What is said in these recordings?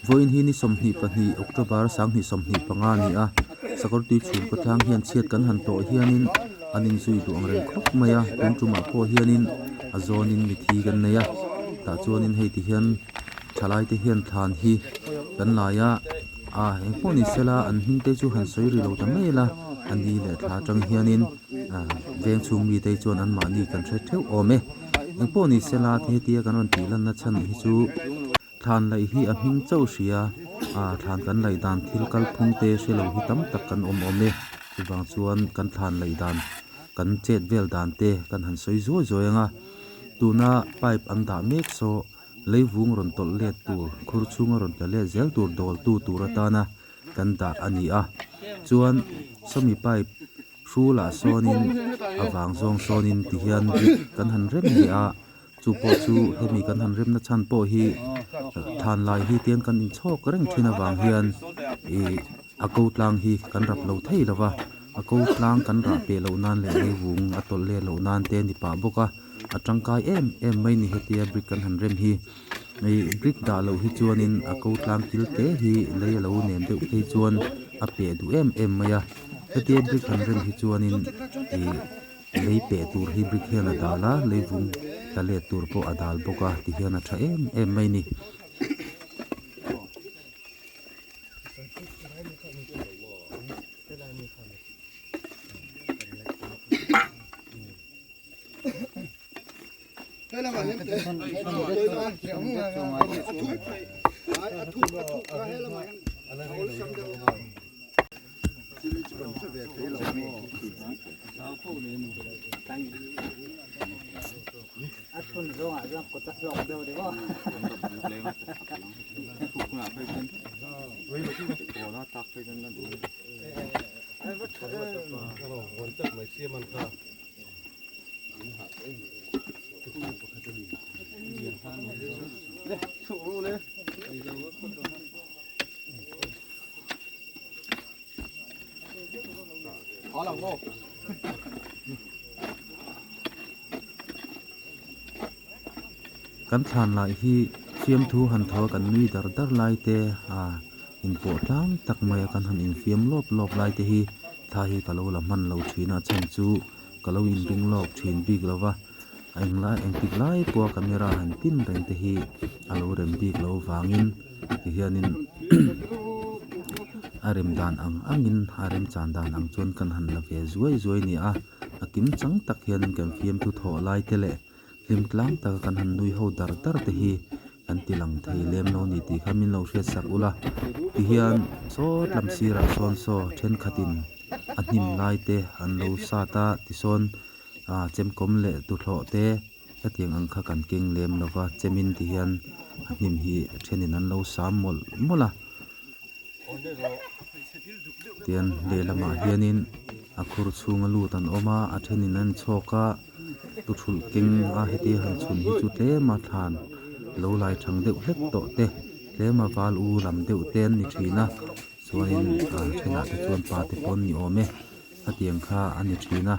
Vawiin hi ni 22 October 2025 a ni a, sakawr tui chhum khawtlang hian chhiat kan han tawh hianin an inzui duh ang reng khawp mai a, tun tumah pawh hianin a zawnin mithi kan nei a, tah chuanin hei ti hian thalai te hian thlan hi kan lai a, ah engpawh ni sela an hming te chu han sawi ri lo ta mai ila a ni leh thla atang hianin ah veng chhung mite chuan anmahni kan hre theuh awm e, engpawh ni sela hetia kan rawn tih lanna chhan hi chu. Thlan laih hi a hming chauh hria a, thlan kan laih dan thil kalphung te hre lo hi tam tak kan awm awm e. Chuvang chuan kan thlan laih dan, kan chet vel dan te kan han sawi zuai zuai ang a. Tuna pipe an dah mek saw leivung rawn tawlh let tur, khur chhunga rawn tla let zel tur dawltu tur atana kan dah a ni a. Chuan sawmi pipe hrulah sawnin a vang zawng sawnin tihian brick kan han rem leh a. Chu pawh chu hemi kan han remna chhan pawh hi than lai hi tian kan inchhawk reng thin avang hian ih a ko tlang hi kan rap lo thei lo va, a ko tlang kan rah peh loh nan leh leivung a tawlh let loh nan te a ni pah bawk a, a tangkai em em mai ni hetia brick kan han rem hi. Ih brick dah loh hi chuanin a ko tlang kil te hi lei a lo nem deuh phei chuan a peh duh em em mai a, hetia brick han rem hi chuanin ih. Lei peh tur hi brick hian a dal a, leivung tla let tur pawh a dal bawk a ti hian a tha em em mai a ni. Kan thlan lai hi fiamthu han thaw a kan nui dar dar lai te ah inpawh tlang tak mai a kan han infiam lawp lawp lai te hi thla hi ka lo la hman lo thin a chhan chu ka lo inring lawk thin bik lo va englai engtik lai pawha camera han tin reng te hi a lo rem bik loh vangin tihianin a rem dan ang angin a remchan dan ang chuan kan han la ve zuai zuai a ni a a kim chang tak hianin kan fiamthu thawh lai te leh hlim tlang taka kan han nui ho dar dar te hi kan ti lang thei lem lo ni tih kha min lo hriat sak ula tihian sawt lam sirah sawn saw thenkhatin a hnim lai te an lo sat a tisawn ah chemkawm leh tuthlawh te hetiang ang kha kan keng lem lo va chemin ti hian a hnim hi thenin an lo sam mawlh mawlh a tian lehlamah hianin a khur chhunga lut an awm a a thenin an chhawk a tuthulh keng a heti han chhun hi chu tlem a thlan lo lai thang deuh hlek tawh te tlem a val u lam deuh te an ni thin a. Chuanin ah thenah te chuan pa te pawn ni awm e hetiang kha a ni thin a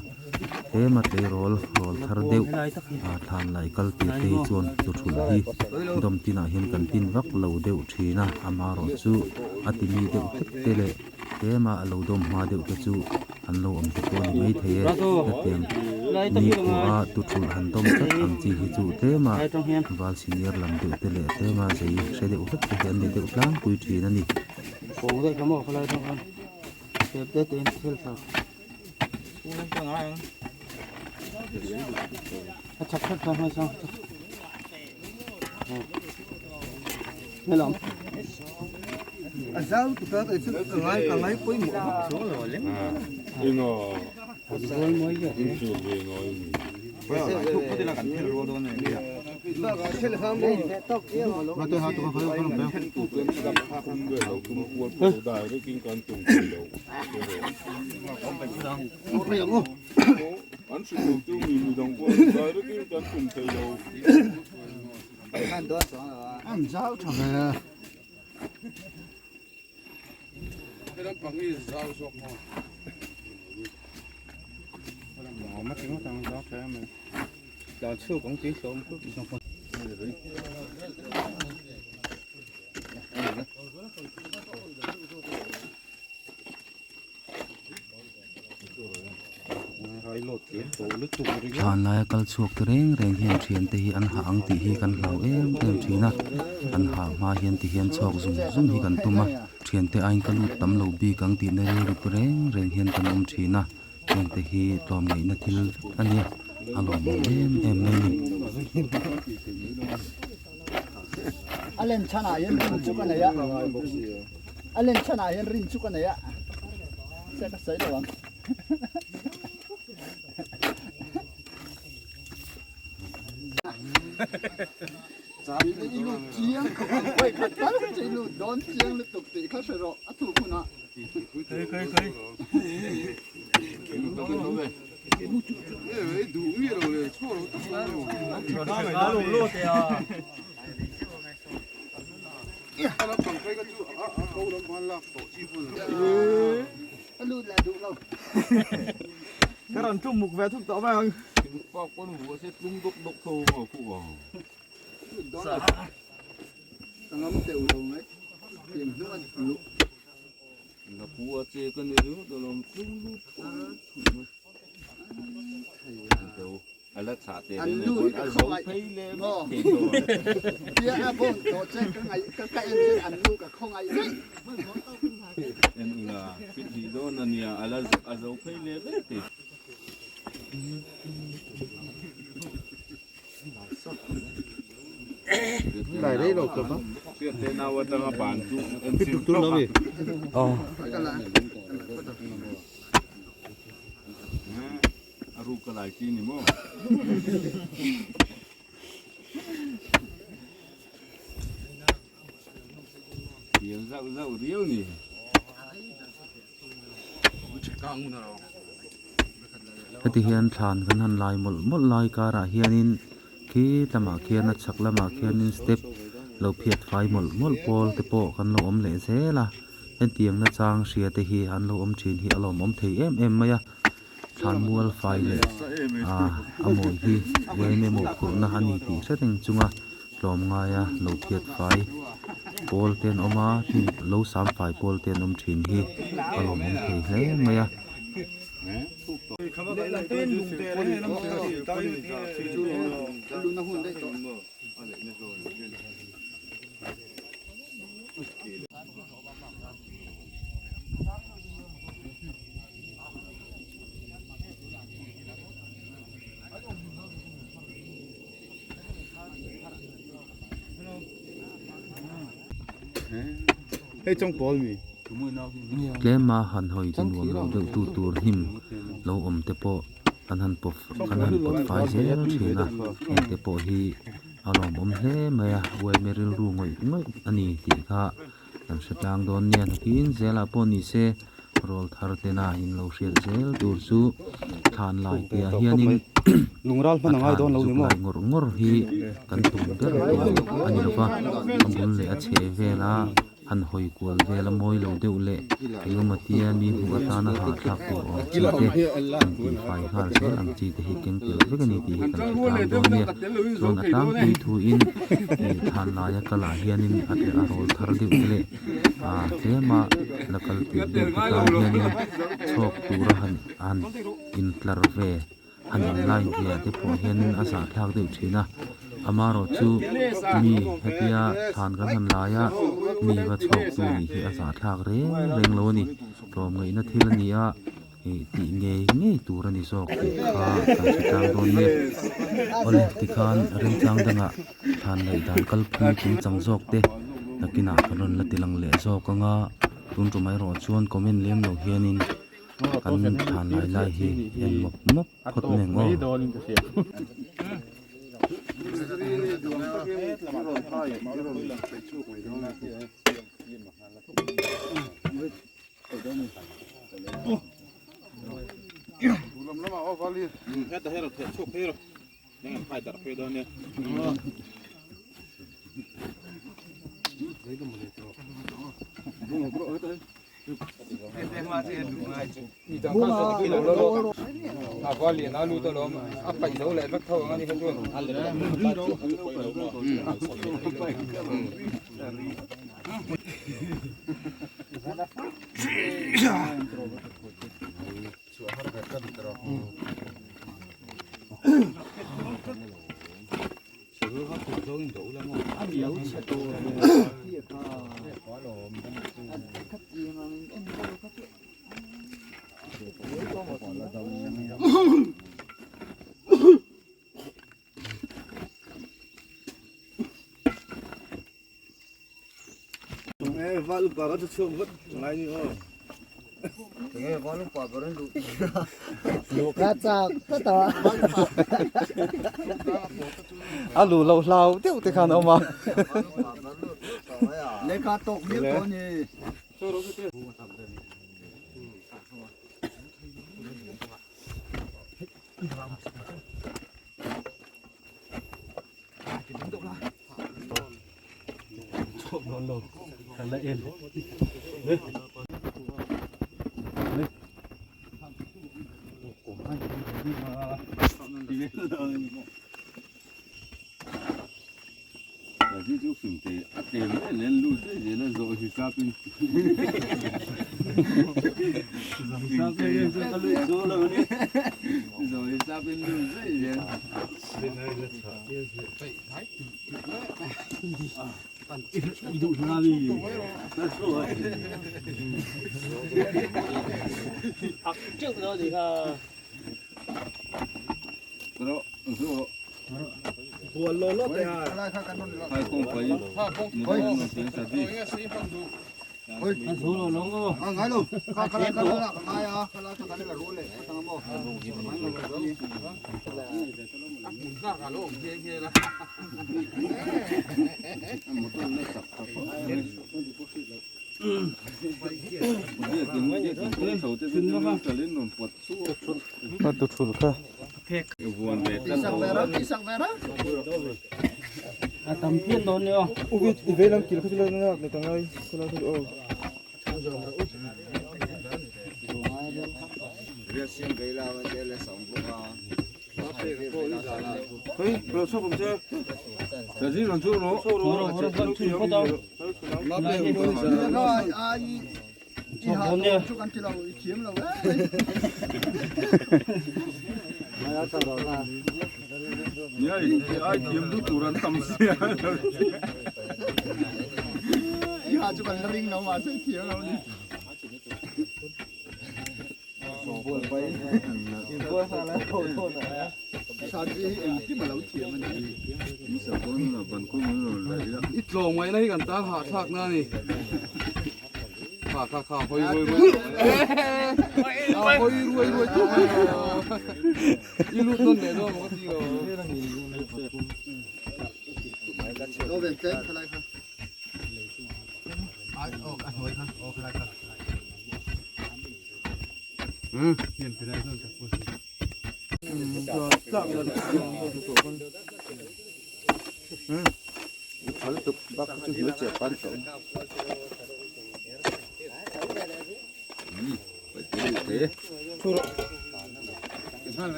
tlema tleirawl rawl thar deuh ah thlan laih kal tir te hi chuan tuthulh hi dawm tinah hian kan tin vak lo deuh thin a amaherawh chu a ti mi deuh hlek te leh tlema a lo dawm hma deuh te chu an lo awm te pawh a ni maithei e hetiang nikhua a tuthulh han dawm tlat ang chi hi chu tlema val senior lam deuh te leh tlema zei hre deuh hlek te hi an ni deuh tlangpui thin a ni. Thlan laia kal chhuak te reng reng hian thian te hi an hah ang tih hi kan hlau em em thin a, an hah hma hian ti hian chhuak zung zung hi kan tum a, thian te aiin ka lut tam lo bik ang tih na rilru reng reng hian kan awm thin a, heng te hi tlawmngaihna thil vek a nia, a lawmawm em em mai a ni. A len chhanah hian rin chu ka nei a, a len chhanah hian rin chu ka nei a, se ka sawi lo ang. Ka rawn tum muk ve thuk tawh mai ang. Heti hian thlan kan han lai mawlh mawlh lai karah hianin khi lamah khian a chhak lamah khianin step lo phiat fai mawlh mawlh pawl te pawh kan lo awm leh zel a hetiang nachang hria te hi an lo awm thin hi a lawmawm thei em em mai a. Thlan mual fai leh ah a mawi hi eng emaw phurhna a ni tih hre reng chunga tlawmngaia lo phiat fai pawl te an awm a hnim lo sam fai pawl te an awm thin hi a lawmawm thei hle mai a. Tlema han hawi chu nuam lo deuh tu tur hnim lo awm te pawh an han pawp an han pawt fai zel thin a heng te pawh hi a lawmawm hle mai a uaime rilru ngawih ngawih a ni tih kha kan hre tlang dawn nia nakin zelah pawh ni se rawl thar tena in lo hriat zel tur chu thlan lai piah hianin a thlan zuk lai ngawr ngawr hi kan tum ber tur a ni lova a bul leh a chheh vela han hawi kual vel a mawi lo deuh leh engemaw tia mi hmuh atana hahthlak tur awm chi te han tih fai nghal zel ang chi te hi keng tel vek a ni tih hi kan hre tlang dawn nia chuan a tlangpui thuin ih thlan laia kalah hianin a a rawl thar deuh te leh ah tlema la kal tirh deuh te tan hianin chhawk tura han han intlar ve. Han in line ve ah te pawh hianin a zahthlak deuh thin a amaherawh chu mi hetia thlan kan han lai a mi va chhuak tu nih hi a zahthlak reng reng lo a ni tlawmngaihna thil a ni a ih tih ngei ngei tur a ni zawk tih kha kan hre tlang dawn nia awle tikhan remchang dangah thlan laih dan kalphung chung chang zawk te nakinah kan rawn la ti lang leh zawk ang a tun tum erawh chuan comment lem lo hianin. Kan thlan lai lai hi en mawp mawp phawt mai ang aw. Val upa ka chu chhuak vat ngai ni aw. Enge val upa ber an luh tir a. Luh ka chak tlat a. A luh loh hlau deuh te khan a awm a. Lehkha tawk miau tawh a ni. I tlawm ngaihna hi kan tan hahthlak na a ni. Kha kha kha hawi ruai ruai a hawi ruai ruai tawh mai a. I lut nawn leh dawn maw ka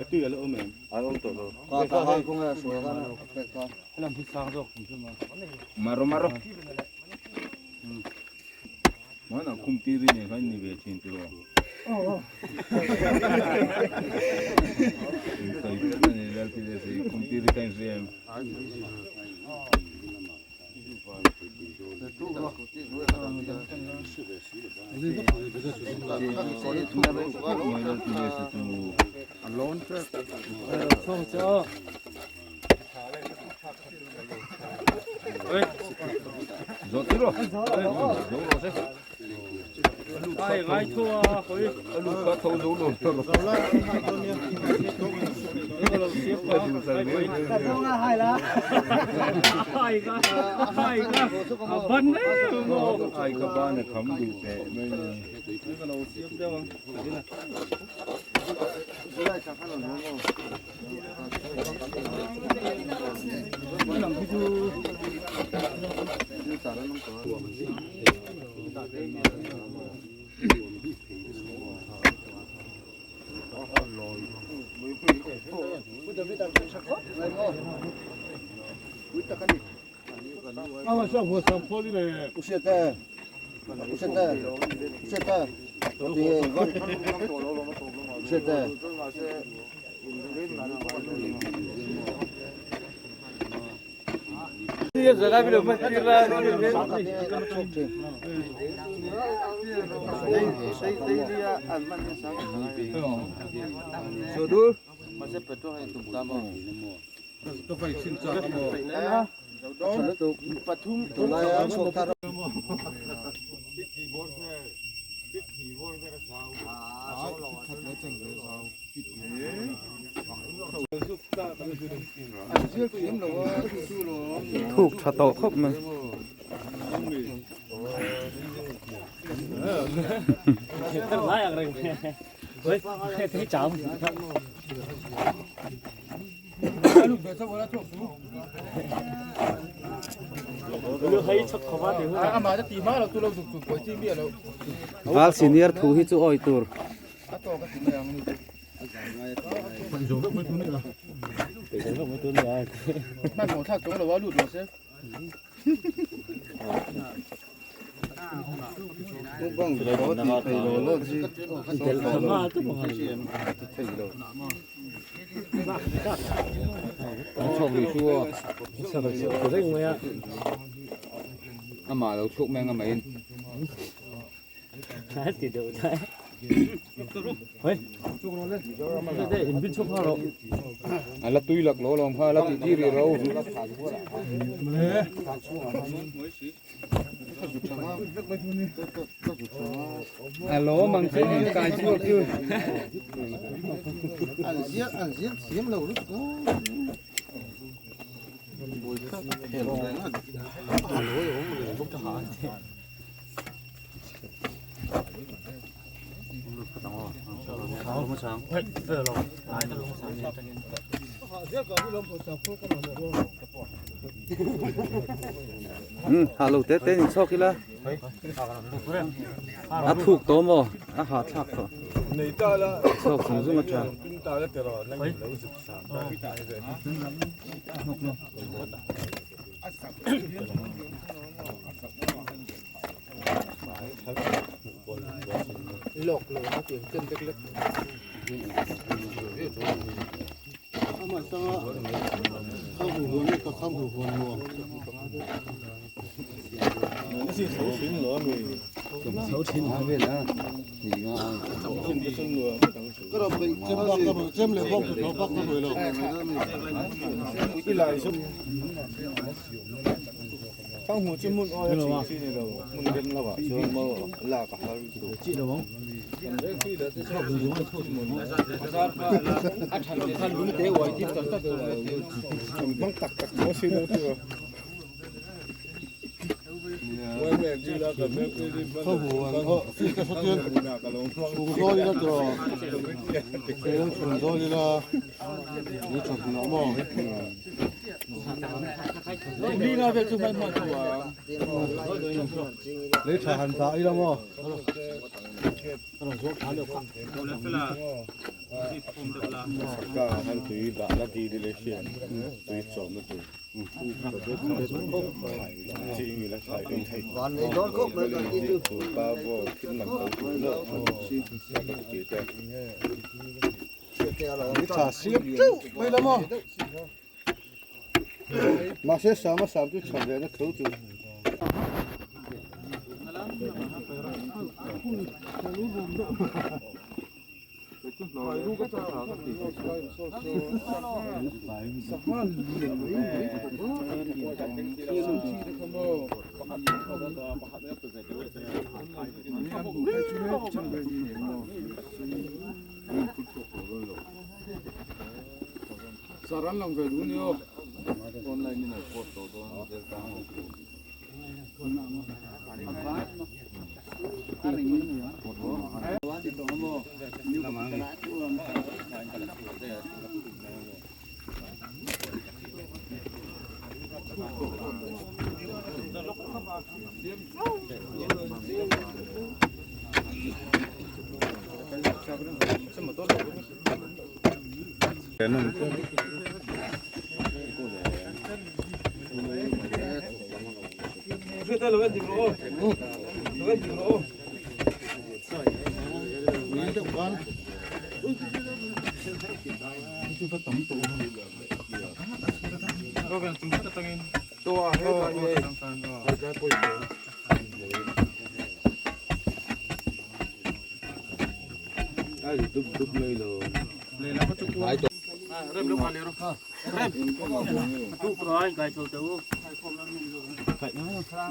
ti lo. Maro maro. Mana khum tiri ne khan ni ve thin tiro. Khum tiri kan rem. Thuk tha tawh khawp mai. Val senior thu hi chu awi tur. Amah lo chhuak mai ang amahin. A la tui lak lo lawm kha a la tih tir rih ro. A lawm ang che ni kai chhuak chu. Ha lo te te in chhawk ila a thuk tawh maw a ha thlak tawh chhawk zung zung a tha. Sar an lang ve duh ni aw. Online in an post tawh dawn Delta ho chu.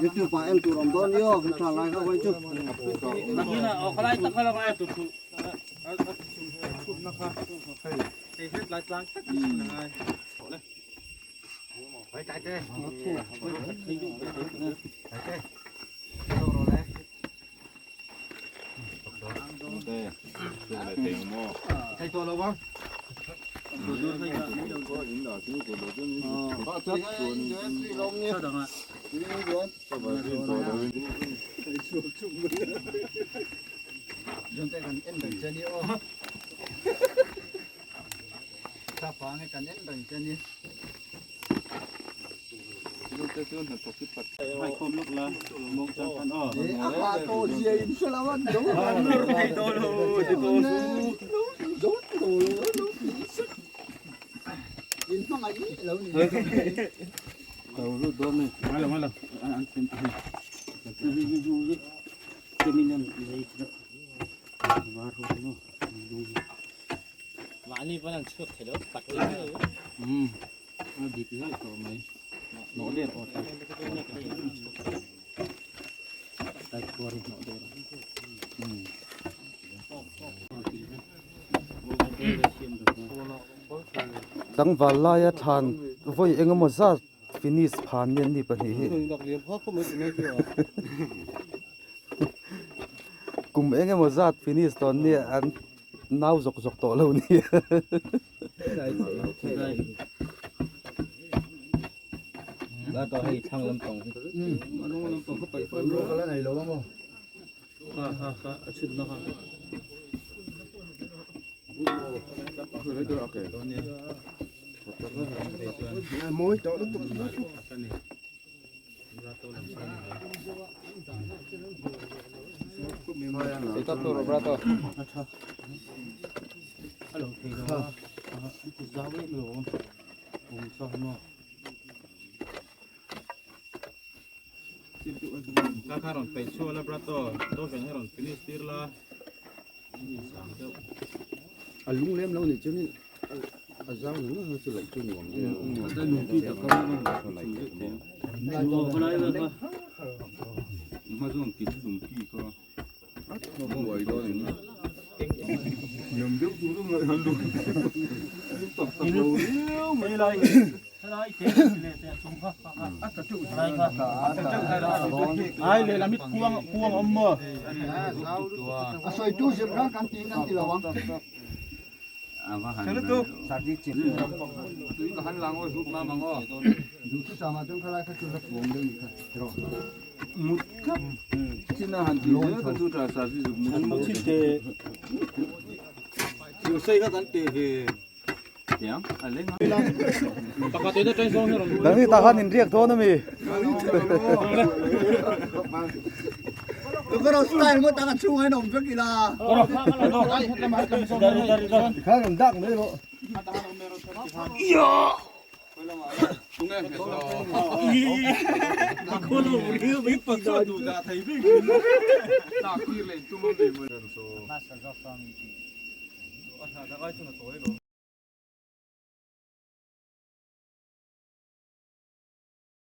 YouTube ah en tur awm dawn ni aw kan tha lai kha vawi chu. Tlangval laia thlan vawi eng emaw zat finish phan ni an ni pahnih hi kum eng emaw zat finish tawn ni an nau zawk zawk tawh lo ni. A lung lem lo nih chuan a zau na na chu laih chu nuam deuh. A sawitu zir khan kan tiin kan ti lo ang. Duhthusam ah chuan khalai kha chu la tuam deuh nih kha tiraw. Nangni tah khan in riak dawn ami?